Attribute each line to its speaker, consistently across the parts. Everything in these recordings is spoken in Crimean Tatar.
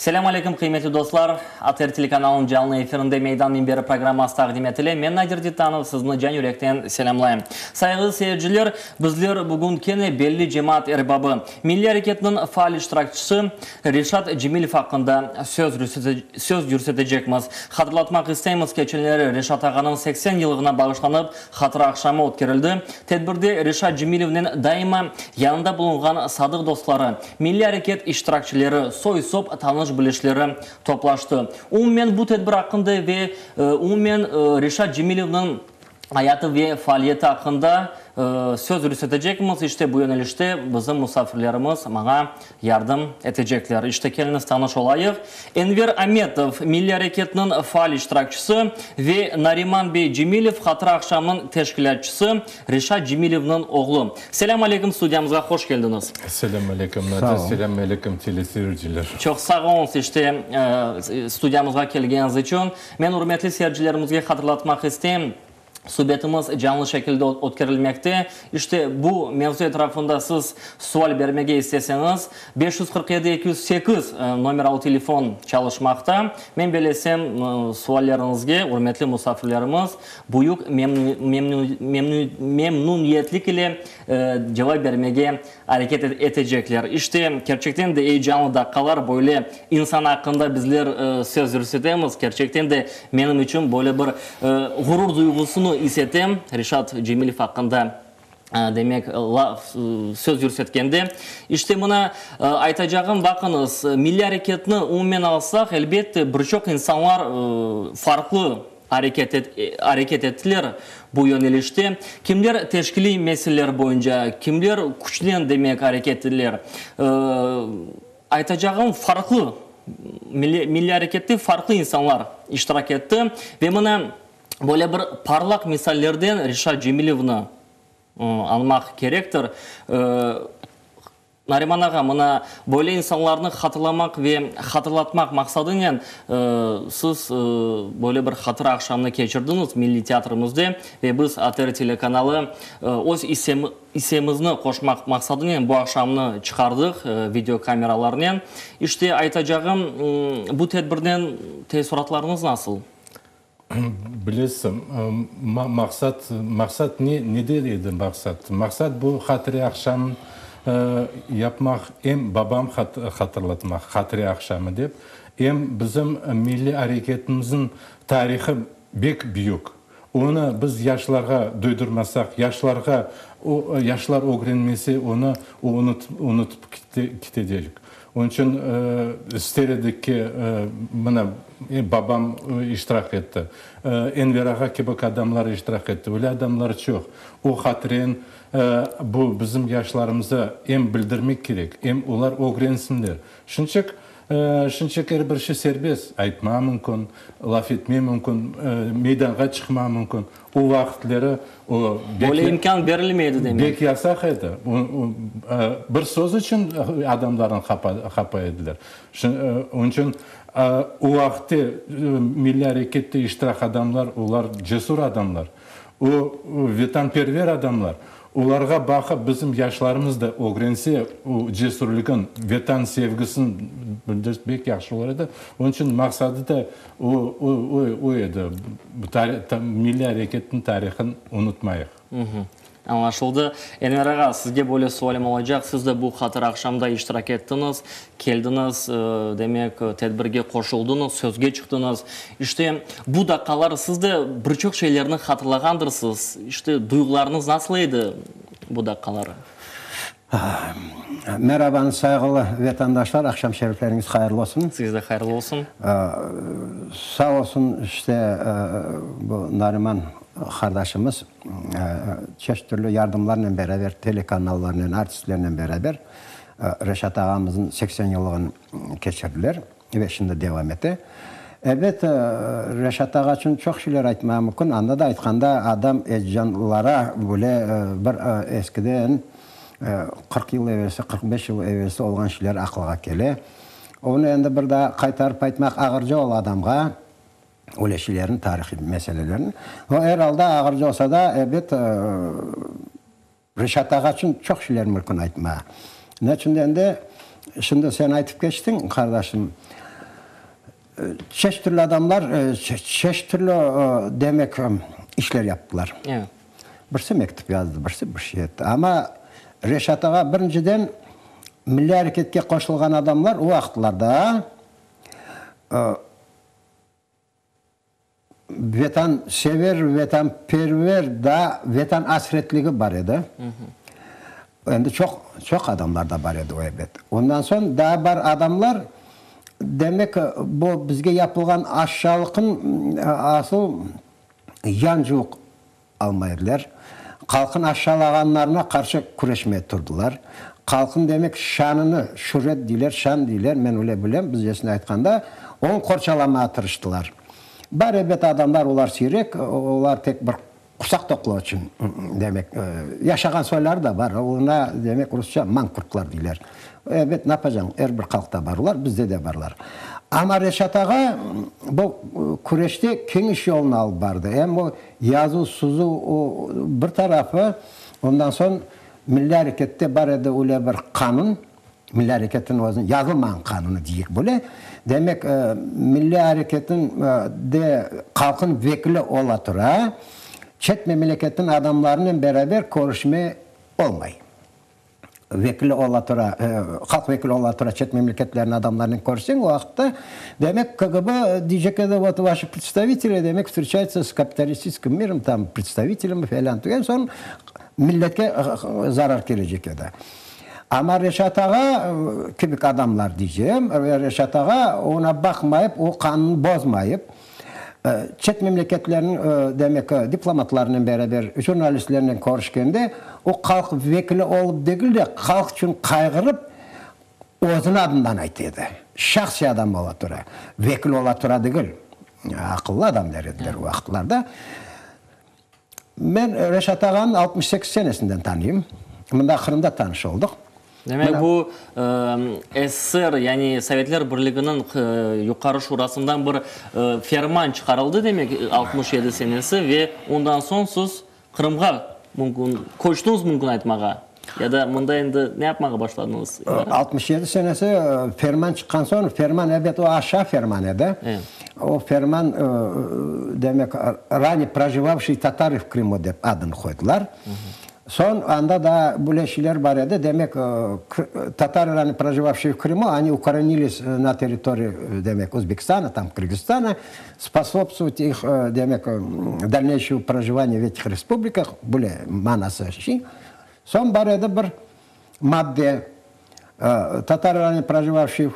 Speaker 1: Selâm aleyküm, qıymetli dostlar! ATR telekanalınıñ canlı efirinde Meydan minberi programması taqdim etile. Men Nadir Dittanov, sizni can-yürekten selâmlayım. Sayğılı seyirciler, bizler bugün kene belli cemaat erbabı, milliy areketniñ faal iştirakçisi Reşat Cemilev aqqında söz yürsetecekmiz. Hatırlatmaq isteymiz, keçenleri Reşat ağanıñ 80 yıllığına bağışlanıp hatıra aqşamı ötkerildi. Tedbirde Reşat Cemilevniñ daima yanında bulunğan sadıq dostları, Milliy areket iştirakçileri, soy-sop, tanış-bilişleri toplaştı. Umumen bu tedbir aqqında ve umumen Reşat Cemilevniñ ayatı ve faaliyeti aqqında söz yürsetecekmiz. İşte bu yönelişte bizim musafirlerimiz maña yardım etecekler. İşte keliñiz tanış olayıq. Enver Ametov, milliy areketniñ faal iştirakçisi ve Nariman bey Cemilev, hatıra aqşamınıñ teşkilâtçısı, Reşat Cemilevniñ oğlu. Selâm aleyküm, studiyamızğa hoş keldiñiz.
Speaker 2: Selâm aleyküm, Nadir, selâm aleyküm, teleseyirciler.
Speaker 1: Çoq sağ oluñız, işte, studiyamızğa kelgeniñiz içün. Men ürmetli seyircilerimizge hatırlatmaq isteyim, subetimiz canlı şekilde ötkerilmekte. İşte, bu mevzu etrafında siz sual bermege isteseñiz, 547 208 nomeralı telefon çalışmaqta. Men bellesem, sualleriñizge ürmetli musafirlerimiz büyük memnüniyetlik ile cevap bermege areket etecekler. İşte, kerçekten de eyecanlı daqqalar, böyle insan aqqında bizler söz yürsetemiz. Kerçekten de menim içün böyle bir ğurur duyğusını is etem, Reşat Cemilev aqqında, demek, laf, söz yürsetkende. İşte, mına, aytacağım, baqıñız, milliy areketni umumen alsaq, elbette, bir çoq insanlar farqlı areket ettiler bu yönelişte. Kimler teşkiliy meseleler boyunca, kimler küçnen, demek, areket ettiler. Aytacağım, farqlı, milliy arekette farqlı insanlar iştirak etti. Ve mına böyle bir parlaq misallerden Reşat Cemilevni añmaq kerektir. Nariman ağa, mına böyle insanlarnı hatırlamaq ve hatırlatmaq maqsadınen siz böyle bir hatıra aqşamını keçirdiñiz Milliy teatrimizde ve biz ATR telekanalı öz issemizni qoşmaq maqsadınen bu aqşamnı çıqardıq video kameralarnen. İşte, aytacağım, bu tedbirden teessuratlarıñız nasıl?
Speaker 2: Bilesiñ, maqsat, maqsat ne, nede edi maqsat? Maqsat bu hatire aqşam yapmaq, em babam hatırlatmaq, hatire aqşamı dep, em bizim milliy areketimizniñ tarihı bek büyük. Onı biz yaşlarğa duydurmasaq, yaşlarğa, o, yaşlar ögrenmese, onı unutıp ketecek. Onıñ içün ister edik ki, mına, babam iştirak etti, Enver ağa kibi adamlar iştirak etti, öyle adamlar çoq. O hatireni bu bizim yaşlarımıza em bildirmek kerek, em olar ögrensinler. Şunçıq, şunçıq er bir şey serbest, aytma mümkün, laf etme mümkün, meydanğa çıqma mümkün. O vaqıtları o
Speaker 1: bek Böyle imkân berilmey edi demek.
Speaker 2: Bek yasaq edi. Bir söz içün adamlarnı qapay ediler. Onıñ içün o vaqıtte milliy arekette iştirak adamlar, olar cesur adamlar, o vetanperver adamlar. Olarğa baqıp bizim yaşlarımız da ögrense, o cesürligin, Vetan sevgisin bildirse bek yahşı olur edi. Onıñ içün maqsadı da o, o, o edi, milliy areketniñ tarihın unutmayıq.
Speaker 1: Añlaşıldı. Enver ağa, sizge böyle sualim olacaq, siz de bu hatıra aqşamda iştirak ettiñiz, keldiñiz, demek, tedbirge qoşuldıñız, sözge çıqtıñız. İşte, bu daqqalar siz de bir çoq şeylerni hatırlağandırsız. İşte, duyğularıñız nasıl edi bu daqqaları?
Speaker 3: Merabañız, sayğılı vetandaşlar, aqşam şerifleriñiz hayırlı olsun.
Speaker 1: Sizge de hayırlı olsun.
Speaker 3: Sağ olsun, işte, bu Nariman qardaşımız çeşit türlü yardımlarnen beraber, telekanallarnen, artistlernen beraber Reşat ağamıznıñ 80 yıllığını keçirdiler ve şimdi devam ete. Ebet, Reşat ağa içün çoq şeyler aytmağa mümkün. Anda da aytqanda adam ecanlara böyle bir eskiden 40 yıl evelsi, 45 yıl evelsi olğan şeyler aqılğa kele. Onı endi bir daa qaytarıp aytmaq ağırca ola adamğa. Öyle şeylerni, tarihiy meselelerni. O, er alda, ağırca olsa da, ebet, Reşat ağa içün çoq şeyler mümkün aytmağa. Ne içün degende, şimdi sen aytıp keçtiñ, qardaşım. Çeşit türlü adamlar çeşit türlü, demek, işler yaptılar. Birisi mektüp yazdı, birisi bir şey etti. Amma Reşat ağa, birinciden, milliy areketke qoşulğan adamlar o vaqıtlarda Vetansever, vetanperver, daa vetan asretligi bar edi. Endi çoq, çoq adamlarda bar edi o ebet. Ondan soñ daa bar adamlar, demek, bu bizge yapılğan aşşalıqın asıl yancuq almay ediler. Halqın aşşalağanlarına qarşı küreşmeye turdılar. Halqın, demek, şanını, şüret deyler, şan deyler, men öyle bilem, bizcesine aytqanda, onı qorçalamağa tırıştılar. Bar, ebet, adamlar, olar siyrek, olar tek bir qusaq toqlav içün, demek, yaşağan soyları da bar, oña, demek, rusça mankurtlar deyler. Ebet, ne yapacañ, er bir halqta bar olar, bizde de barlar. Amma Reşat ağa bu küreşte keniş yolunı alıp bardı. Em o yazuv, sızuv, o bir tarafı, ondan soñ milliy arekette bar edi öyle bir qanun, milliy areketniñ özüniñ yazılmağan qanunı deyik böyle, demek, milliy areketniñ de halqnıñ vekili ola tura, çet memleketniñ adamlarınen beraber körüşme olmay. Vekili ola tura, halq vekili ola tura çet memleketlerniñ adamlarınen körüşseñ, o vaqıtta, demek, KGB deycek edi, vot vaşi predstaviteli, demek, vstreçayutsa s kapitalistiçeskim mirom, tam, predstavitelemi, felân tügen, soñ milletke zarar kelecek edi. Amma Reşat ağa kibik adamlar deycem, Reşat ağa oña baqmayıp, o qanunnı bozmayıp, Çet memleketlerniñ, demek, diplomatlarınen beraber, jurnalistlernen körüşkende, o halq vekili olıp degil de, halq içün qayğırıp, özüniñ adından ayta edi. Şahsiy adam ola tura, vekil ola tura degil. Aqıllı adam der ediler o vaqıtlarda. Men Reşat ağanı 68 senesinden tanıyım. Mında Qırımda tanış oldıq.
Speaker 1: Demek, bu SSR, yani Sovetler Birliginiñ Yuqarı Şurasından bir ferman çıqarıldı, demek, 67 senesi ve ondan soñ siz Qırımğa mümkün, köçtüñiz mümkün aytmağa, ya da mında endi ne yapmağa başladıñız?
Speaker 3: 67 senesi ferman çıqqan soñ, ferman, ebet, o aşağı ferman edi. O ferman, demek, Rane projivavşiy tatarı v Krımu dep adını qoydılar. Soñ anda daa böyle şeyler bar edi, demek, tatarı rane projivavşiy v Krımu, oni ukorenilis na territoriyi, demek, Özbekistana, tam, Kırgızstana, sposobstvovать ih, demek, dalneyşeğu projivaniye v etih respublikah, böyle manası şey. Soñ bar edi bir madde, tatarı rane projivavşiy v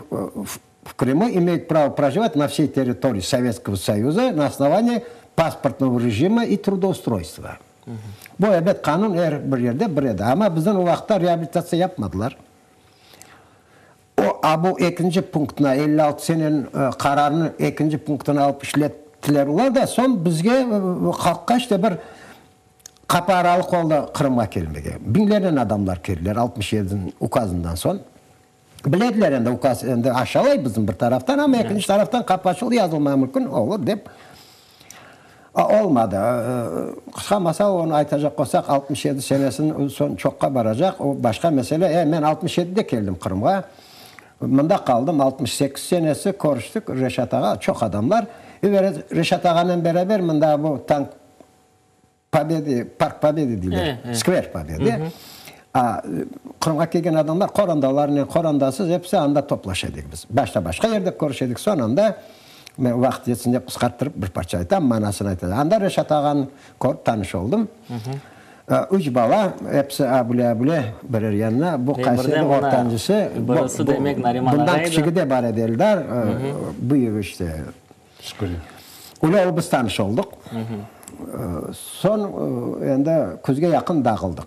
Speaker 3: Krımu imeyut pravo projivat na vsey territoriyi Sovetskogo Soyuza na osnovaniyi pasportnogo rejima i trudoustrойstva. Bu, ebet, qanun er bir yerde bir edi, amma bizden o vaqıtta reabilitatsiya yapmadılar. O, a bu ekinci punktına, 56 seneniñ qararınıñ ekinci punktını alıp işlettiler olar da, soñ bizge, halqqa işte bir qapı aralıq oldı Qırımğa kelmege. Biñlernen adamlar keldiler 67-niñ ukazından soñ. Bile ediler endi ukaz endi aşalay bizim bir taraftan, amma ekinci taraftan qapı açıldı, yazılmağa mümkün olur dep. Olmadı. Qısqa masal, onı aytacaq olsaq, 67 senesiniñ soñ çoqqa baracaq, o başqa mesele. E, men 67-de keldim Qırımğa. Mında qaldım, 68 senesi körüştik Reşat ağa, çoq adamlar. Ve Reşat ağanen beraber mında bu tank Pobedi, Park Pobedi deyler, Skver Pobedi. Qırımğa kelgen adamlar qorandalarnen, qorandasız episi anda toplaşa edik biz. Başta başqa yerde körüşe edik, soñ anda, men vaqıt yetsin dep qısqarttırıp bir parça aytam, manasını aytam. Anda Reşat ağanı körip tanış oldım. Üç bala, episi abule-abule birer yanına. Bu qaysı edi, ortancısı.
Speaker 1: Birisi demek Nariman ağa edi.
Speaker 3: Bundan kiçigi de bar edi Eldar, büyügi işte.
Speaker 2: Şükür.
Speaker 3: Öyle olıp biz tanış oldıq. Soñ endi küzge yaqın dağıldıq.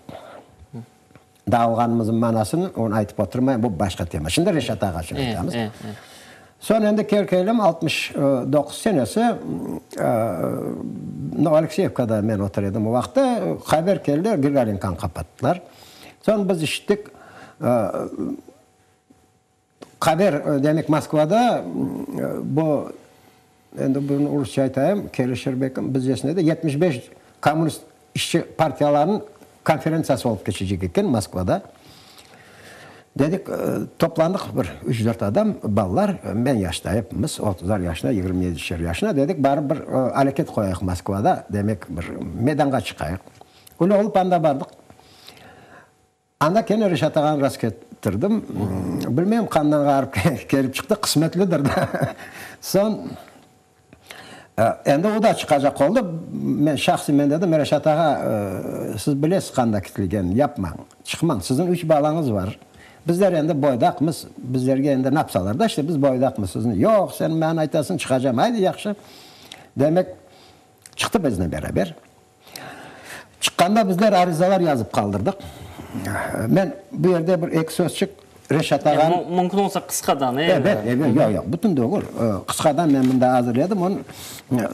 Speaker 3: Dağılğanımıznıñ manasını onı aytıp oturmayım, bu başqa tema. Şimdi Reşat ağa içün aytamız. Soñ endi kel-kelim 69 senesi Novoalekseyevkada men otura edim o vaqıtta, haber keldi, Grigorenkonı qapattılar. Soñ biz işittik, Haber, demek, Moskvada bu, endi bunı rusça aytayım, kelişir belkim, bizcesine de, 75 kommunist işçi partiyalarınıñ konferentsiyası olıp keçecek eken Moskvada. Dedik, toplandıq bir üç-dört adam, balalar, men yaşta, epimiz, otuzar yaşında, 27-şer yaşında, dedik, barıp bir areket qoyayıq Moskvada, demek, bir meydanğa çıqayıq. Öyle olıp anda bardıq. Anda kene Reşat ağanı rastketirdim. Bilmeyim, qandan ğarip kelip çıqtı, qısmetlidir da. Soñ, endi o da çıqacaq oldı. Men şahsen men dedim, Reşat ağa, siz bilesiz qanda kitilgenini, yapmañ, çıqmañ, siziñ üç balañız var. Bizler endi boydaqmız, bizlerge endi napsalar da, işte biz boydaqmız, sizni, yoq, sen maña aytasıñ, çıqacam, aydı, yahşı. Demek, çıqtı biznen beraber. Çıqqanda bizler arizalar yazıp qaldırdıq. Men bu yerde bir eki sözçik Reşat ağanıñ...
Speaker 1: Mümkün olsa qısqadan, e?
Speaker 3: Ebet, ebet, yoq, yoq, bütün degil. Qısqadan men mında azırladım, onıñ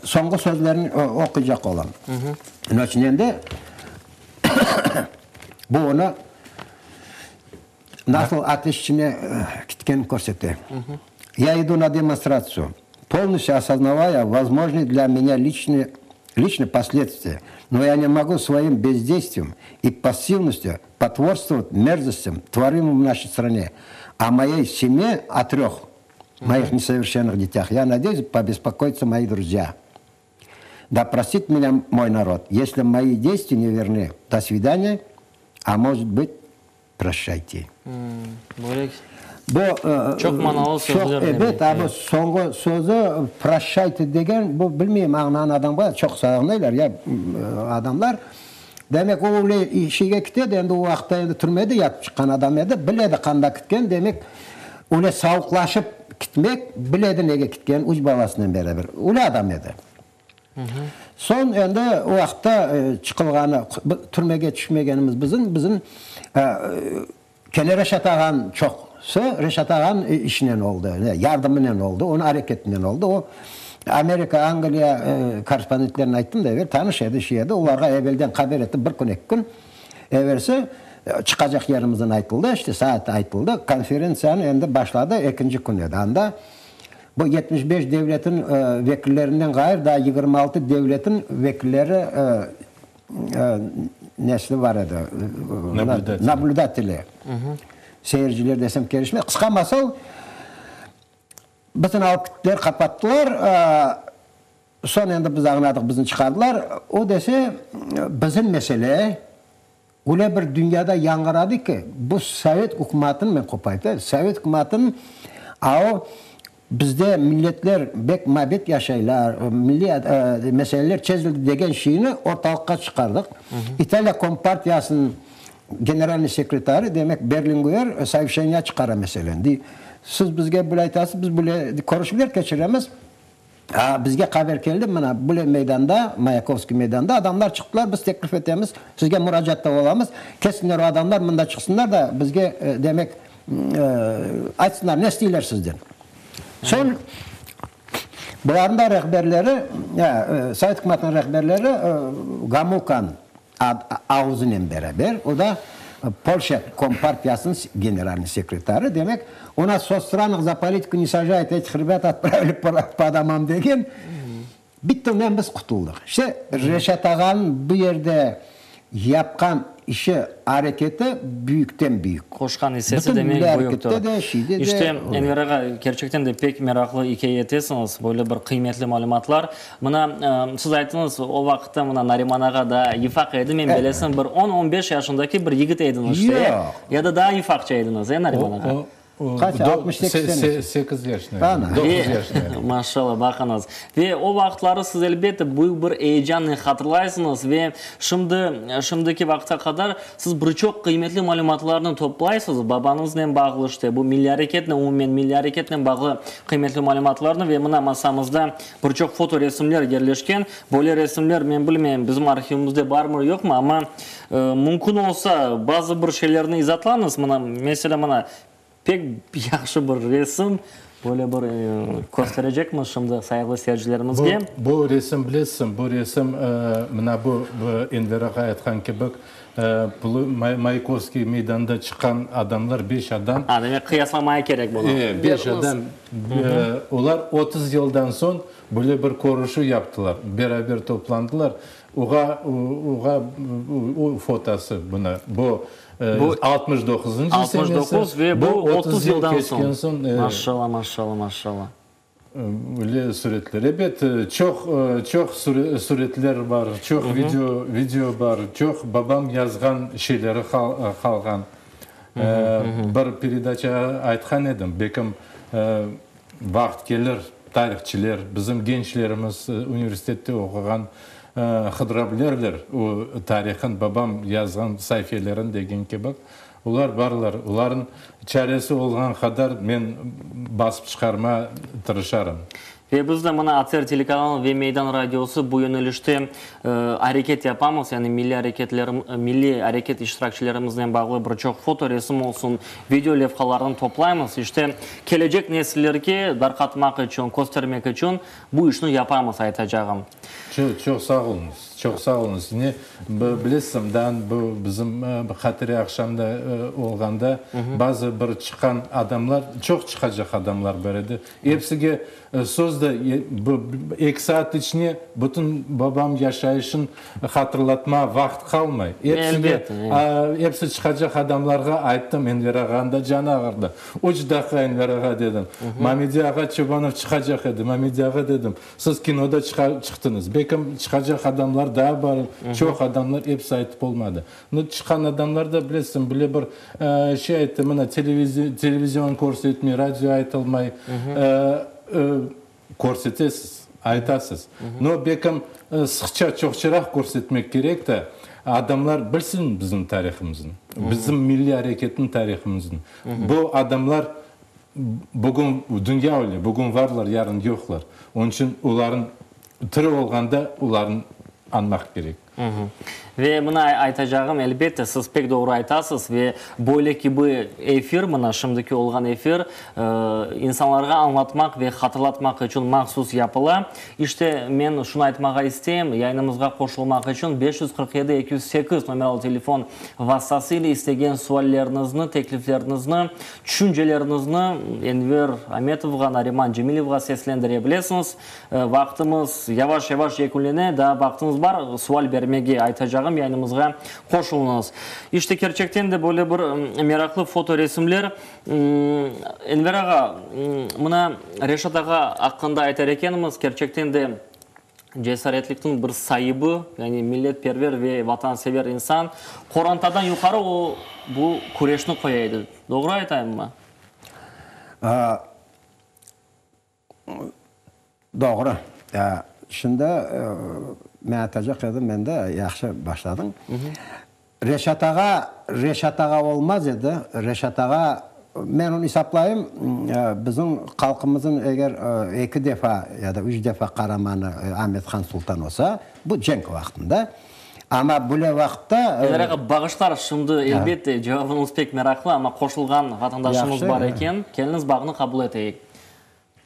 Speaker 3: soñğı sözlerini oquycaq olam. Onıñ içün endi bu onı nasıl ateş içine ketkenini körsete. Ya idu na demonstratsiyu, polnostью osoznavaya vozmojnıye dlâ menya liçnıye Личные последствия, но я не могу своим бездействием и пассивностью потворствовать мерзостям, творимым в нашей стране. О моей семье, о трех моих несовершенных детях, я надеюсь, побеспокоятся мои друзья. Да простит меня мой народ, если мои действия не верны. До свидания, а может быть, Proşçayte.
Speaker 1: Böyle Bu, çoq manalı sözler.
Speaker 3: Çoq, ebet, amma soñğı sözü proşçayte degen, bu, bilmeyim, añlağan adamğa çoqsa añlaylar, ya, adamlar. Demek, o öyle şeyge ketedi, endi o vaqıtta endi türmede yatıp çıqqan adam edi, biledi qanda ketken, demek, öyle savuqlaşıp ketmek, biledi nege ketken, üç balasınen beraber. Öyle adam edi. Soñ endi o vaqıtta çıqılğanı, türmege tüşmegenimiz bizim, bizim kene Reşat ağanıñ çoqusı Reşat ağanıñ işinen oldı, yardımınen oldı, onıñ areketinen oldı. O, Amerika, Angliya korrespondentlerine ayttım da evel, tanış edi, şey edi, olarğa evelden haber ettim, bir kün, eki kün evelsi çıqacaq yerimizden aytıldı, işte saat aytıldı, konferentsiyanı endi başladı, ekinci kün edi anda. Bu 75 devletin vekillerinden ğayrı daa 26 devletin vekilleri nesli bar edi, nablüdateli, seyirciler desem kelişmez. Qısqa masal, bizni alıp kettiler, qapattılar, soñ endi biz añladıq, bizni çıqardılar. O dese, bizim mesele Öyle bir dünyada yañğıradı ki, bu sovet ükümatınıñ, men qopayıp aytayım, sovet ükümatınıñ a o bizde milletler bek mabet yaşaylar, milliy meseleler çezildi degen şeyni ortalıqqa çıqardıq. İtaliya Kompartiyasınıñ generalnıy sekretarı, demek, Berlinguer soövşeniya çıqara meseleni, dey, siz bizge böyle aytasız, biz böyle körüşüvler keçiremiz, A, bizge haber keldi, mına, bule meydanda, Mayakovskiy meydanda adamlar çıqtılar, biz teklif etemiz, sizge muracaatta olamız, kelsinler o adamlar, mında çıqsınlar da, bizge, demek, aytsınlar, ne isteyler sizden. Soñ, bularnıñ da rehberleri, Sovet ükümetiniñ rehberleri Gomulkan ağızınen beraber, o da Polşa Kompartiyasınıñ generalnıy sekretarı, demek, u nas v sotstranah za politiku ne sajayut, etih rebât otpravili po domam degen, bitti, onen biz qutuldıq. İşte, Reşat ağanıñ bu yerde yapqan işi, areketi büyükten büyük.
Speaker 1: Qoşqan issesi demek büyüktir. İşte, Enver ağa, kerçekten de pek meraqlı ikâye etesiñiz, böyle bir qıymetli malümatlar. Mına, siz ayttıñız, o vaqıtta mına Nariman ağa daa yıfaq edi, men belesem, bir on, on beş yaşındaki bir yigit ediñiz işte, e? Ya da daa yıfaqça ediñiz, e, Nariman ağa?
Speaker 3: Qaç, 68 senesi?
Speaker 2: Sekiz yaşında edim, doquz yaşında edim.
Speaker 1: Maşallah, baqıñız. Ve o vaqıtları siz, elbette, büyük bir eyecannen hatırlaysıñız ve şimdi, şimdiki vaqıtqa qadar siz bir çoq qıymetli malümatlarnı toplaysız, babañıznen bağlı, işte, bu milliy areketnen, umumen milliy areketnen bağlı qıymetli malümatlarnı ve mına masamızda Bir çoq fotoresimler yerleşken. Böyle resimler, men bilmeyim, bizim arhivimizde barmı, yoqmı, amma mümkün olsa, bazı bir şeylerni izatlañız. Mına, meselâ, mına, pek yahşı bir resim, böyle bir kösterecekmiz şimdi sayğılı seyircilerimizge.
Speaker 2: Bu, bu resim, bilesiñ, bu resim, mına bu, Enver ağa aytqan kibi, Mayakovskiy meydanında çıqqan adamlar, beş adam.
Speaker 1: A, demek, qıyaslamaya kerek bunı.
Speaker 2: E, beş adam. Olar 30 yıldan soñ böyle bir körüşüv yaptılar, beraber toplandılar. Oğa, oğa, o fotosı bunı, bu. 69-ncı senesi.
Speaker 1: 69 ve bu 30
Speaker 2: yıl
Speaker 1: yıldan
Speaker 2: keçken
Speaker 1: soñ.
Speaker 2: soñ.
Speaker 1: Maşallah, maşallah, maşallah.
Speaker 2: Öyle süretler. Ebet, çoq, çoq süretler bar, çoq video, video bar, çoq babam yazğan şeyleri qalğan. Bir peredaça aytqan edim, belkim vaqıt kelir, tarihçiler, bizim gençlerimiz universitette oquğan qıdıra bilirler o tarihın, babam yazğan saifelerin degen kibi. Olar barlar, olarnıñ çaresi olğan qadar men basıp çıqarma tırışarım.
Speaker 1: Ve biz de mına ATR telekanalı ve Meydan radiosı bu yönelişte areket yapamız, yani milliy areketler, milliy areket iştirakçilerimiznen bağlı bir çoq fotoresim olsun, video levhalarını toplaymız. İşte, kelecek nesillerge darqatmaq içün, köstermek içün bu işni yapamız, aytacağım.
Speaker 2: Çoq, çoq sağ oluñız. Çoq sağ oluñız. Ne, bilesiñ, daa bu bizim hatire aqşamda olğanda bazı bir çıqqan adamlar, çoq çıqacaq adamlar bar edi. Epsige söz de bu eki saat içine bütün babam yaşayışın hatırlatma vaqıt qalmay. Epsige, epsi çıqacaq adamlarğa ayttım, Enver ağanıñ da canı ağırdı. Üç daqqa Enver ağa dedim. Mamedi ağa Çobanov çıqacaq edi. Mamedi ağa dedim. Siz kinoda çıqtıñız. Belkim, çıqacaq adamlar daa bar, çoq adamlar, episi aytıp olmadı. No, çıqqan adamlar da, bilesiñ, bile bir şey ayttı, mına, televizion körsetmey, radio aytılmay. Körsetesiz, aytasız. No, belkim, sıqça, çoqçaraq körsetmek kerek de, adamlar bilsin bizim tarihımıznı, bizim milliy areketniñ tarihımıznı. Bu adamlar Bugün dünya öyle, bugün varlar, yarın yoqlar. Onıñ içün olarnıñ tiri olğanda olarnı añmaq kerek.
Speaker 1: Ve mına aytacağım, elbette, siz pek doğru aytasız ve böyle kibi efir, mına şimdiki olğan efir, insanlarğa añlatmaq ve hatırlatmaq içün mahsus yapıla. İşte, men şunı aytmağa isteyim, yayınımızğa qoşulmaq içün 547 208 nomeralı telefon vastası ile istegen sualleriñizni, teklifleriñizni, Tüşünceleriñizni Enver Ametovğa, Nariman Cemilevğa seslendire bilesiñiz. Vaqtımız yavaş-yavaş yekünlene, daa vaqtıñız bar, sual bermege, aytacağım, yayınımızğa qoşulıñız. İşte, kerçekten de böyle bir meraqlı fotoresimler. Enver ağa, mına Reşat ağa aqqında aytar ekenmiz, kerçekten de cesaretlikniñ bir saibi, yani milletperver ve vatansever insan. Qorantadan yuqarı o bu küreşni qoya edi. Doğru aytayımmı?
Speaker 3: Doğru. Şimdi men aytacaq edim, men de yahşı başladıñ. Reşat ağa, Reşat ağa olmaz edi. Reşat ağa, men onı esaplayım, bizim halqımızın eger eki defa ya da üç defa qaramanı Amet-Han Sultan olsa, bu cenk vaqtında. Amma böyle vaqıtta.
Speaker 1: Enver ağa, bağışlar, şimdi, elbette, cevabıñız pek meraqlı, amma qoşulğan vatandaşımız bar eken. Keliñiz, bağnı qabul eteyik.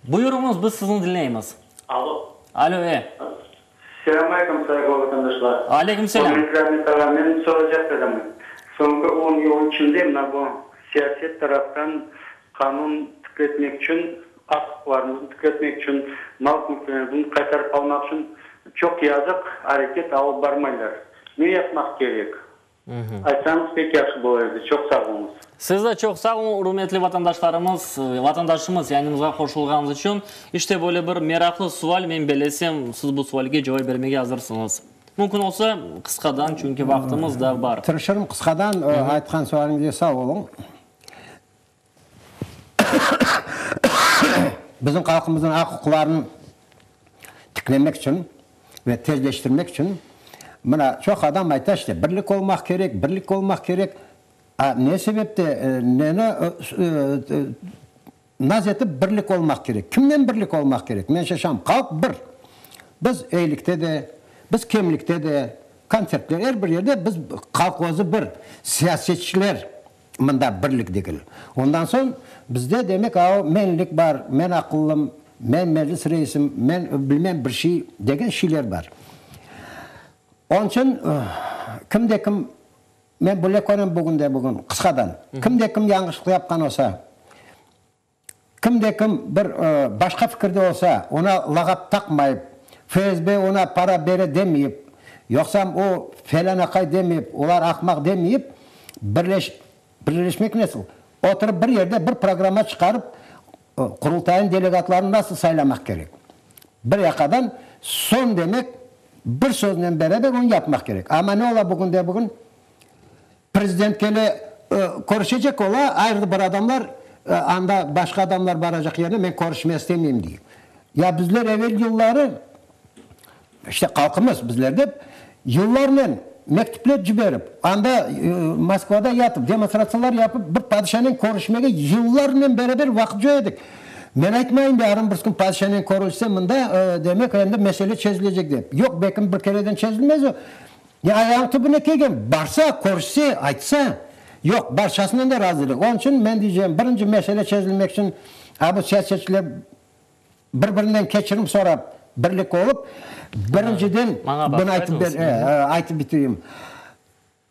Speaker 1: Buyurıñız, biz sizni diñleymiz.
Speaker 4: Alo.
Speaker 1: Alo, e.
Speaker 4: Selâm aleyküm, sayğılı vatandaşlar.
Speaker 1: Aleyküm selâm.
Speaker 4: Ürmetli Amet ağa, men soracaq edim, soñki on yıl içinde mına bu siyaset taraftan qanun tikletmek içün, aq-uquqlarımıznı tikletmek içün, mal-mülklerimizni qaytarıp almaq içün çoq yazıq areket alıp barmaylar. Ne yapmaq kerek? Aytsañız pek yahşı bolar edi. Çoq sağ oluñız.
Speaker 1: Siz de çoq sağ oluñ, ürmetli vatandaşlarımız, vatandaşımız, yayınımızğa qoşulğanıñız içün. İşte böyle bir meraqlı sual, men belesem, siz bu sualge cevap bermege azırsıñız. Mümkün olsa, qısqadan, çünki vaqtımız da bar.
Speaker 3: Tırışırım qısqadan, aytqan sualiñizge sağ oluñ. Bizim halqımıznıñ aq-uquqlarını tiklemek içün ve tezleştirmek içün, mına, çoq adam ayta, işte, birlik olmaq kerek, birlik olmaq kerek. A ne sebepte, neni naz etip birlik olmaq kerek? Kimnen birlik olmaq kerek? Men şaşam. Halq bir. Biz eylikte de, biz kemlikte de, kontsertler, er bir yerde biz halq özü bir. Siyasetçiler Mında birlik degil. Ondan soñ bizde demek a o menlik bar, men aqıllım, men meclis reisim, men bilmem bir şey degen şeyler bar. Onıñ içün kim de kim, men böyle körem bugün de bugün, qısqadan, kim de kim yañlışlıq yapqan olsa, Kim de kim bir başqa fikirde olsa, oña lağap taqmayıp, FSB oña para bere demeyip, yoqsam o felân aqay demeyip, olar ahmaq demeyip, Birleş, birleşmek nasıl? Oturıp bir yerde bir programma çıqarıp, Qurultayın delegatlarını nasıl saylamaq kerek? Bir yaqadan, soñ demek, bir söznen beraber onı yapmaq kerek. Amma ne ola bugünde-bugün? Prezident kele, körüşecek ola, ayrı bir adamlar, anda başqa adamlar baracaq yerine men körüşme istemeyim, dey. Ya bizler evel yılları, işte halqımız, bizler dep, yıllarnen mektüpler ciberip, anda Moskvada yatıp, demonstratsiyalar yapıp, bir padişanen körüşmege yıllarnen beraber vaqıt coya edik. Men aytmayım, yarın bir kün padişanen körüşse, mında, demek, endi mesele çezilecek dep. Yoq, belkim bir kereden çezilmez o. Ya ayağınıñ tübüne kelgen, barsa, körüşse, aytsa. Yoq, barçasınen de razı degil. Onıñ içün men deycegim, birinci mesele çezilmek içün, a bu siyasetçiler bir-birinden keçirim sorap, birlik olıp, birinciden, bunı aytıp aytıp bitireyim,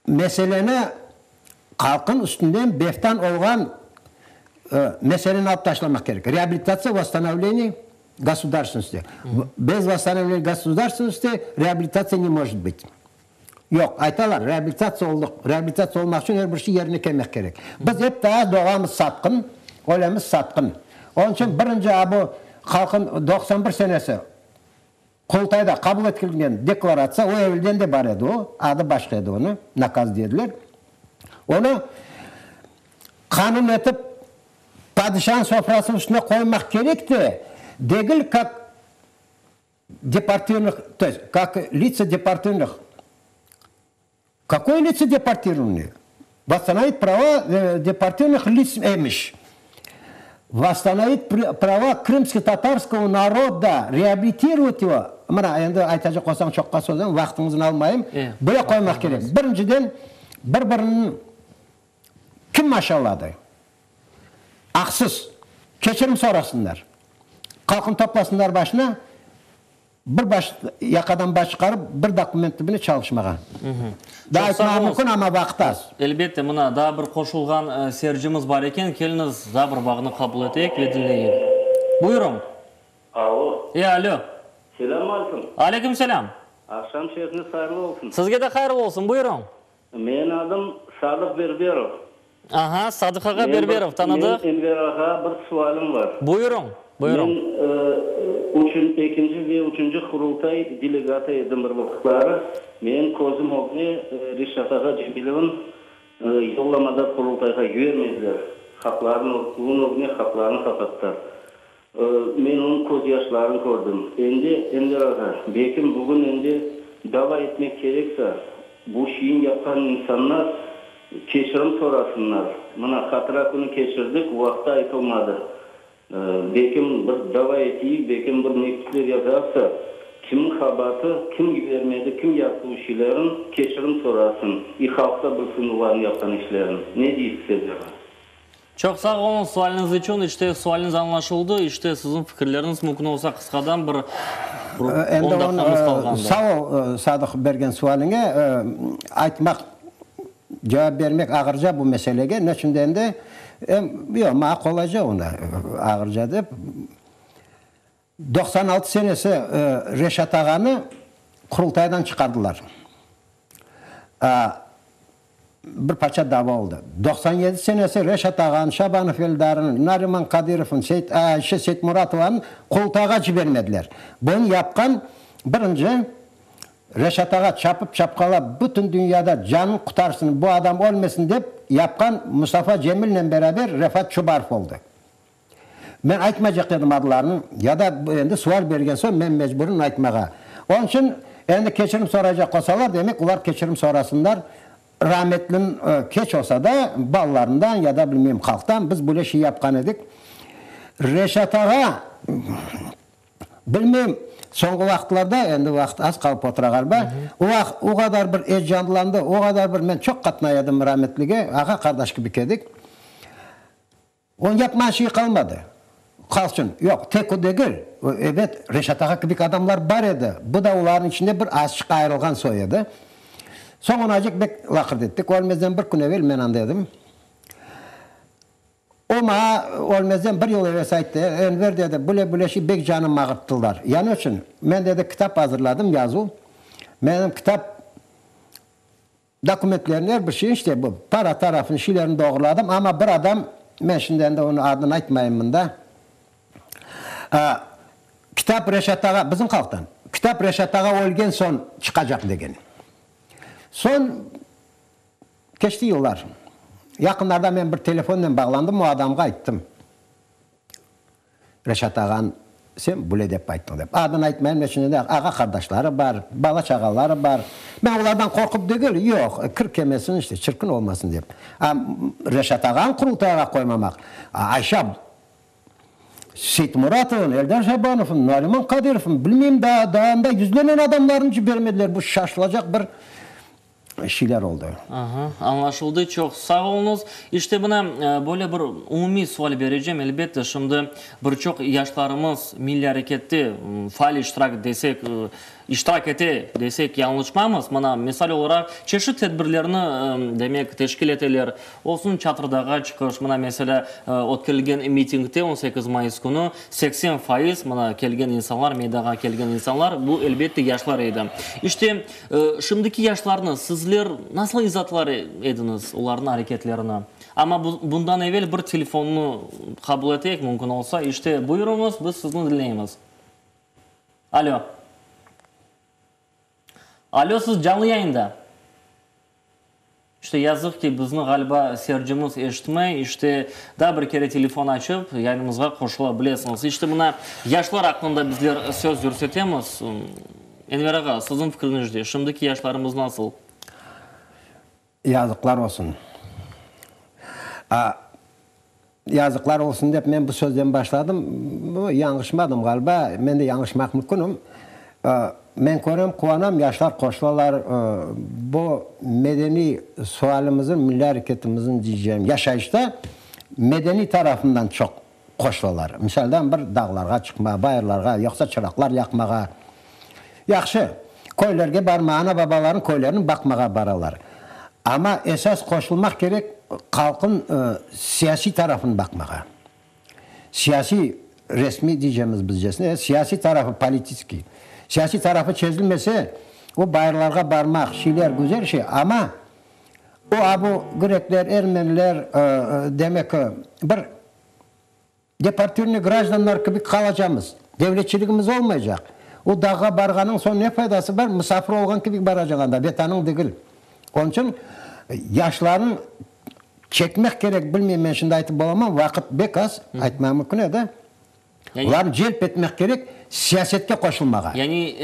Speaker 3: meseleni halqın üstünden beftan olğan meseleni alıp taşlamaq kerek, reabilitatsiya, vosstanovleniye gosudarstvennosti. Bez vosstanovleniya gosudarstvennosti reabilitatsiya ne možet bıt. Yoq, aytalar, reabilitatsiya oldıq. Reabilitatsiya olmaq içün er bir şey yerine kelmek kerek. Biz ep daa doğamız satqın, ölemiz satqın. Onıñ içün birinci a bu halqın 91 senesi Qurultayda qabul etilgen deklaratsiya, o evelden de bar edi o, adı başqa edi onı, nakaz dediler. Onı qanun etip padişanıñ sofrasınıñ üstüne qoymaq kerek de, degil kak deportirnıh, to est, kak litsa deportirnıh. Kakoy litsa deportirnıy? Vosstanovit prava deportirnıh lits emiş. Vosstanovit prava krımskotatarskogo naroda, reabilitirovat ego. Mına, endi aytacaq olsañ çoqqa sozam, vaqtıñıznı almayım. Böyle qoymaq kerek. Birinciden, bir-biriniñ kim maşalladı? Aqsız. Keçirim sorasınlar. Halqnı toplasınlar başına. Bir baş yaqadan baş çıqarıp, bir dokument tübüne çalışmağa. Daa aytmağa mümkün, amma vaqıt az.
Speaker 1: Elbette, mına, daa bir qoşulğan seyircimiz bar eken. Keliñiz, daa bir bağnı qabul eteyik ve diñleyik. Buyurıñ.
Speaker 5: Alo.
Speaker 1: E, alo.
Speaker 5: Selâm aleykum.
Speaker 1: Aleyküm selâm.
Speaker 5: Aqşam şerifiniz hayırlı olsun.
Speaker 1: Sizge de hayırlı olsun. Buyurıñ.
Speaker 5: Menim adım Sadıq Berberov.
Speaker 1: Aha, Sadıq ağa Berberov, tanıdıq.
Speaker 5: Men Enver ağa bir sualim bar.
Speaker 1: Buyurıñ, buyurıñ.
Speaker 5: Men üçün, ekinci ve üçünci Qurultay delegatı edim bir vaqıtları. Menim közüm ögüne Reşat ağa Cemilevniñ yollamada Qurultayğa yibermediler. Qaplarını, onıñ ögüne qaplarını qapattılar. Men onıñ közyaşlarını kördim. Endi, Enver ağa, bekim bugün endi dava etmek kereksa, bu şeyin yapqan insanlar keçirim sorasınlar. Mına, hatıra künü keçirdik, vaqtı aytılmadı. Bekim bir dava eteyik, bekim bir mektüpler yazarsa, kimniñ qabaatı, kim yibermedi, kim yaptı bu şeylerin, keçirim sorasın. İ halq da bilsin olarnıñ yapqan işlerin. Ne deysiz, Enver ağa?
Speaker 1: Çoq sağ oluñ sualiñiz içün. İşte, sualiñiz añlaşıldı. İşte, siziñ fikirleriñiz mümkün olsa qısqadan bir on daqqamız qalğanda.
Speaker 3: Sağ ol, Sadıq, bergen sualiñe. Aytmaq, cevap bermek ağırca bu meselege. Ne içün degende, em, yoq, maña qolayca onı ağırca dep. 96 senesi Reşat ağanı Qurultaydan çıqardılar. Bir parça dava oldı. 97 senesi Reşat ağanı, Şabanov Eldarnı, Nariman Kadırovnı, Seyt, Ayşe Seytmuratovanı Qurultayğa cibermediler. Bunı yapqan birinci Reşat ağa çapıp-çapqalap bütün dünyada canın qutarsın, bu adam ölmesin dep yapqan Mustafa Cemilnen beraber Refat Çubarov oldı. Men aytmaycaq edim adlarını, ya da endi sual bergen soñ men mecburım aytmağa. Onıñ içün endi keçirim soraycaq olsalar, demek olar keçirim sorasınlar, rametliniñ keç olsa da balalarından ya da bilmeyim halqtan, biz böyle şey yapqan edik. Reşat ağa, bilmeyim, soñki vaqıtlarda, endi vaqıt az qalıp otura ğaliba, o vaqıt o qadar bir eyecanlandı, o qadar bir, men çoq qatnay edim rametlige, ağa-qardaş kibi edik. Onıñ yapmağan şeyi qalmadı. Qalsın. Yoq, tek o degil. Ebet, Reşat ağa kibi adamlar bar edi. Bu da olarnıñ içinde bir azçıq ayırılğan soy edi. Soñ onı acık bek laqırdı ettik. Ölmezden bir kün evel men anda edim. O maña ölmezden bir yıl evelsi ayttı, Enver, dedi, bile-bile şey bek canım ağırttılar. Ya ne içün? Men, dedi, kitap azırladım, yazuv. Menim kitap. Dokumentlerini, er bir şeyni, işte bu para tarafını, şeylerini doğruladım, amma bir adam, men şimdi endi onıñ adını aytmayım mında, kitap Reşat ağa, bizim halqtan, kitap Reşat ağa ölgen soñ çıqacaq degen. Soñ keçti yıllar. Yaqınlarda men bir telefonnen bağlandım, o adamğa ayttım. Reşat ağan, sen bule dep ayttıñ dep. Adını aytmayım, neçün endi ağa-qardaşları bar, bala-çağaları bar. Men olardan qorqıp degil, yoq, kir kelmesin, işte, çirkin olmasın dep. A, Reşat ağanı Qurultayğa qoymamaq, Ayşe Seytmuratovanı, Eldar Şabanovnı, Nariman Qadirovnı, bilmeyim, daa, daa anda yüzlernen adamlarnı cibermediler. Bu şaşılacaq bir şeyler oldı.
Speaker 1: Aha, añlaşıldı, çoq sağ oluñız. İşte mına, böyle bir umumiy sual berecem, elbette, şimdi bir çoq yaşlarımız milliy arekette faal iştirak desek, iştirak ete desek yañlışmamız. Mına, misal olaraq, çeşit tedbirlerni, demek, teşkil eteler. Olsun Çatırdağğa çıqış, mına, meselâ, ötkerilgen mitingde 18 mayıs künü 80%, mına, kelgen insanlar, meydanğa kelgen insanlar, bu, elbette, yaşlar edi. İşte, Şimdiki yaşlarnı sizler nasıl izaatlar ediñiz, olarnıñ areketlerini? Amma bundan evel bir telefonnı qabul eteyik, mümkün olsa. İşte, buyurıñız, biz sizni diñleymiz. Alo. Alo, siz canlı yayında. İşte, yazıq ki, bizni, ğaliba, seyircimiz eşitmey. İşte, daa bir kere telefon açıp, yayınımızğa qoşula bilesiñiz. İşte, mına, yaşlar aqqında bizler söz yürsetemiz. Enver ağa, siziñ fikriñizce, şimdiki yaşlarımız nasıl?
Speaker 3: Yazıqlar olsun. A, yazıqlar olsun dep men bu sözden başladım. Yañlışmadım, ğaliba. Men de yañlışmaq mümkünim. Men körem, quvanam, yaşlar qoşulalar. Bu medeniy sualimizin, milliy areketimizin diycem, yaşayışta medeniy tarafından çoq qoşulalar. Misaldan, bir dağlarğa çıqma, bayırlarğa, yoqsa çıraqlar yaqmağa. Yahşı, köylerge barma, ana-babalarnıñ köylerini baqmağa baralar. Amma esas qoşulmaq kerek halqın siyasiy tarafını baqmağa. Siyasiy, resmiy diycemiz bizcesine, siyasiy tarafı, politiskiy, siyasiy tarafı çezilmese, o bayırlarğa barmaq, şeyler güzel şey, amma o abu grekler, ermeniler, demek ki, bir deportirnıy grajdanlar kibi qalacamız, devletçiligimiz olmaycaq. O dağğa barğanıñ soñ ne faydası bar, musafir olğan kibi baracaq anda, vetanıñ degil. Onıñ içün yaşlarnıñ çekmek kerek, bilmeyim, men şimdi aytıp olamam, vaqıt bek az, aytmam mümkün edi. Olarnı celp etmek kerek siyasetke qoşulmağa.
Speaker 1: Yani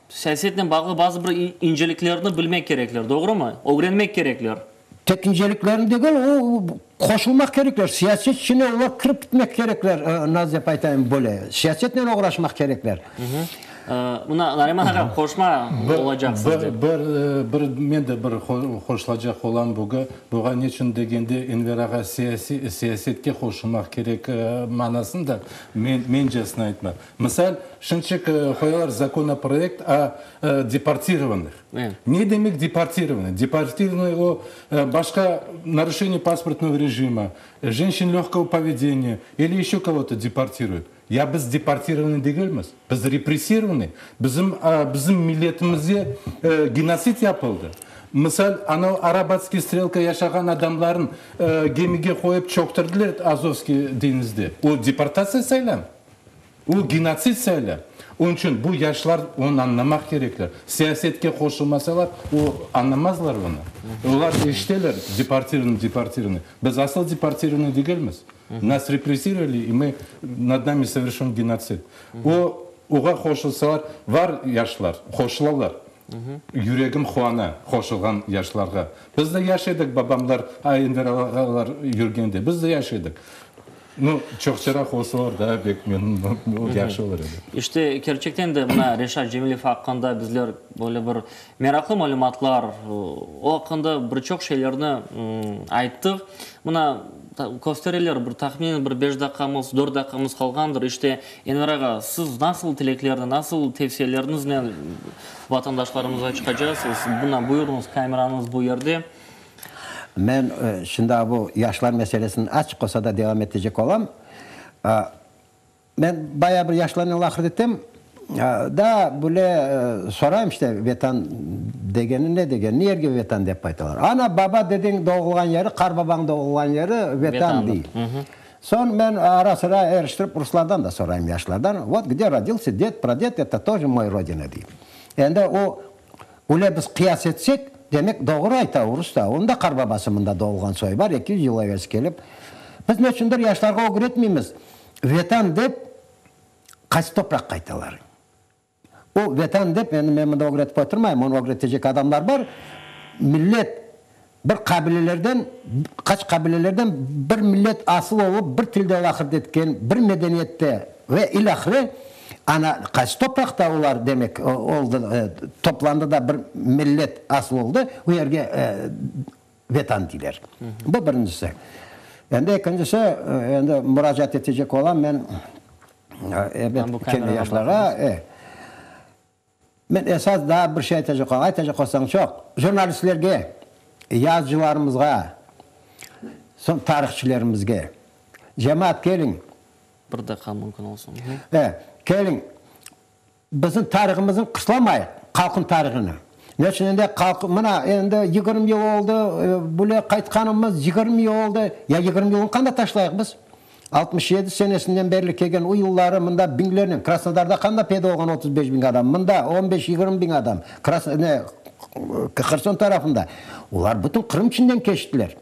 Speaker 1: siyasetnen bağlı bazı bir inceliklerni bilmek kerekler, doğrumı? Ögrenmek kerekler.
Speaker 3: Tek inceliklerni degil, o, qoşulmaq kerekler, siyaset içine olar kirip gitmek kerekler, nasıl dep aytayım, böyle, siyasetnen oğraşmaq kerekler.
Speaker 1: Mına, Nariman ağa, qoşma olacaq sizde.
Speaker 2: Bir, bir, men de bir qoşulacaq olam buga, buğa, neçün degende, Enver ağa siyasiy, siyasetke qoşulmaq kerek manasında, men, mencesine aytma. Misal, şimdişik qoyalar zakonoproyekt o deportirovannih. Ne demek deportirovannyy? Deportirovannyy o, başqa naruşeniye pasportnogo rejima, jenşçin lögkogo povedeniya ili eşö kogo-to deportiruyut. Ya biz deportirovannyy degilmiz, biz repressirovannyy, bizim, bizim milletimizde genotsid yapıldı. Misal, anau Arabatskiy strelka yaşağan adamların gemige qoyıp çöktirdiler Azovskiy deñizde. O deportatsiya sayılamı? O genotsid sayıla. Onıñ içün bu yaşlar onı añlamaq kerekler. Siyasetke qoşulmasalar, o añlamazlar onı. Olar eşiteler, deportirovannyy, deportirovannyy. Biz asıl deportirovannyy degilmiz. Nas repressirovali, i mı, nad nami soverşen genotsid. O, oğa qoşulsalar, var yaşlar, qoşulalar. Yüregim quvana qoşulğan yaşlarğa. Biz de yaş edik, babamlar, Enver ağalar yürgende, biz de yaş edik. Nu, çoqçaraq olsalar daa bek memnun, yahşı olur edi.
Speaker 1: İşte, kerçekten de, mına Reşat Cemilev aqqında bizler böyle bir meraqlı malümatlar, o aqqında bir çoq şeylerni ayttıq. Mına, köstereler, bir tahminen bir beş daqqamız, dört daqqamız qalğandır. İşte, Enver ağa, siz nasıl tileklerni, nasıl tevsiyeleriñiznen vatandaşlarımızğa çıqacaqsız? Mına, buyurıñız, kamerañız bu yerde.
Speaker 3: Men şimdi bu yaşlar meselesini azçıq olsa da devam etecek olam. Men bayağı bir yaşlarnen laqırd etem. Daa böyle sorayım işte, Vetan degeni ne degen, ne yerge Vetan dep aytalar? Ana, baba, dedeñ doğulğan yeri, qarbabañ doğulğan yeri Vetan dey. Soñ men ara-sıra eriştirip ruslardan da sorayım, yaşlardan, vot gde rodilsya ded, praded, eto toje moy rodina dey. Endi o, öyle biz qıyas etsek, demek doğru ayta o rus da, onıñ da qarbabası mında doğulğan soyu bar, 200 yıl evelsi kelip. Biz neçündir yaşlarğa ögretmeymiz, Vetan dep Qaysı topraqqa aytalar? O, Vetan dep, endi men mında ögretip oturmayım, onı ögretecek adamlar bar, millet bir qabilelerden, qaç qabilelerden bir millet asıl olıp, bir tilde laqırdı etken, bir medeniyette ve ilâhre, ana, qaysı topraqta olar, demek, oldı, toplandı da bir millet asıl oldı, o yerge Vetan deyler. Bu birincisi. Endi ekincisi, endi muracaat etecek olam men, ebet, kendi yaşlarğa. E. Men esas daa bir şey aytacaq olam. Aytacaq olsañ çoq. Jurnalistlerge, yazıcılarımızğa, soñ tarihçilerimizge. Cemaat, keliñ.
Speaker 1: Bir daqqa mümkün olsun.
Speaker 3: E, keliñ. Bizim tarihımıznı qıslamayıq, halqnıñ tarihını. Ne içün endi halq, mına, endi 20 yıl oldı, böyle qaytqanımız 20 yıl oldı. Ya 20 yılnı qanda taşlayıq biz? 67 senesinden berli kelgen o yılları mında biñlernen, Krasnodarda qanda peyda olğan 35 biñ adam, mında on beş-yigirmi biñ adam, Kras, ne, Herson tarafında. Olar bütün Qırım içinden keçtiler.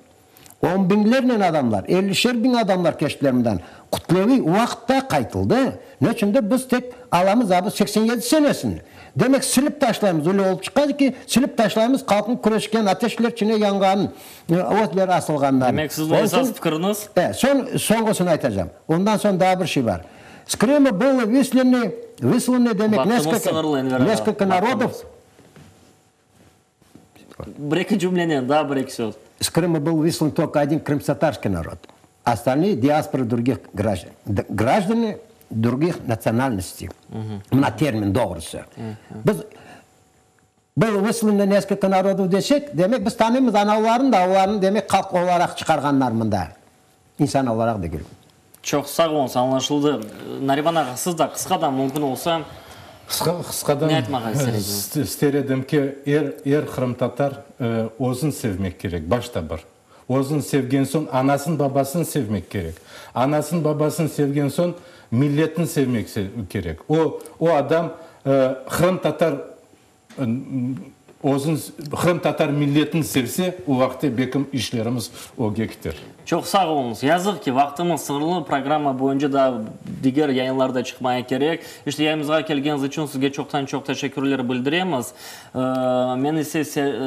Speaker 3: On biñlernen adamlar, ellişer biñ adamlar keçtiler mından. Kütleviy vaqıtta qaytıldı. Ne içündir biz tek alamız a bu 87 senesini. Demek, silip taşlaymız, öyle olıp çıqadı ki, silip taşlaymız halqnıñ küreşken, ateşler içine yanğanın, özleri asılğanlarını.
Speaker 1: Demek, sizniñ esas fikiriñiz?
Speaker 3: E, soñ, soñğusını aytacağım. Ondan soñ daa bir şey bar. S Krıma bylo vyslany, vyslany demek,
Speaker 1: Vaqtımız
Speaker 3: neskolko narodov.
Speaker 1: Bir-eki cümlenen, daa bir-eki söz.
Speaker 3: S Krıma byl vıslan tolko odin krımskotatarskiy narod, ostalnıye diaspora drugih grajdan, grajdanı drugih natsionalnostey. Mına termin doğrusı. Biz byl vıslanı neskolko narodov desek, demek biz tanıymız ana olarnı da, olarnı demek halq olaraq çıqarğanlar mında, insan olaraq degil.
Speaker 1: Çoq sağ oluñız, añlaşıldı. Nariman ağa, siz da qısqadan mümkün olsa,
Speaker 2: Qısqadan
Speaker 1: ne aytmağa ister ediñiz?
Speaker 2: ister edim ki, er, er qırımtatar özün sevmek kerek, başta bir. Özün sevgen soñ, anasın, babasın sevmek kerek. Anasın, babasın sevgen soñ, milletini sevmek kerek. O, o adam qırımtatar Özün qırımtatar milletini sevse, o vaqıtte bekim işlerimiz ögge kiter.
Speaker 1: Çoq sağ oluñız. Yazıq ki, vaqtımız sıñırlı, programma boyunca daa diger yayınlar da çıqmaya kerek. İşte, yayınımızğa kelgeniñiz içün sizge çoqtan-çoq teşekkürler bildiremiz. Men ise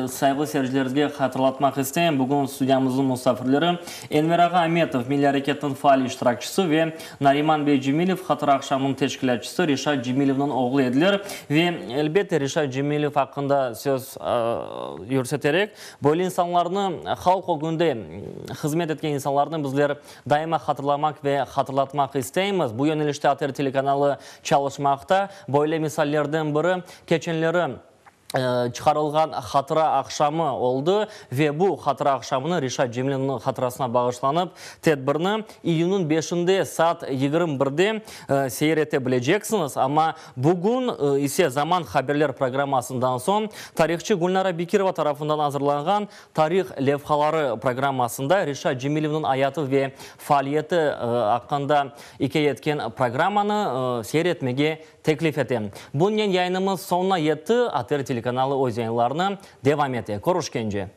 Speaker 1: sayğılı seyircilerimizge hatırlatmaq isteyim, bugün studiyamıznıñ musafirleri Enver ağa Ametov, Milliy areketniñ faal iştirakçisi ve Nariman bey Cemilev, Hatıra aqşamınıñ teşkilâtçısı Reşat Cemilevniñ oğlu ediler. Ve, elbette, Reşat Cemilev aqqında söz yürseterek, böyle insanlarnı, halq ögünde hızmet etken insanlarnı bizler daima hatırlamaq ve hatırlatmaq isteymiz. Bu yönelişte ATR telekanalı çalışmaqta. Böyle misallerden biri, keçenleri çıqarılğan hatıra aqşamı oldı ve bu hatıra aqşamını Reşat Cemilevniñ hatırasına bağışlanıp tedbirni iyünniñ beşinde saat 21-de seyir ete bileceksiñiz. Amma bugün ise Zaman haberler programmasından soñ tarihçı Gülnara Bekirova tarafından azırlanğan Tarih levhaları programmasında Reşat Cemilevniñ ayatı ve faaliyeti aqqında ikâye etken programmanı seyir etmege Teklif etem. Bunnen yayınımız soñuna yetti, ATR telekanalı öz yayınlarını devam ete. Körüşkence!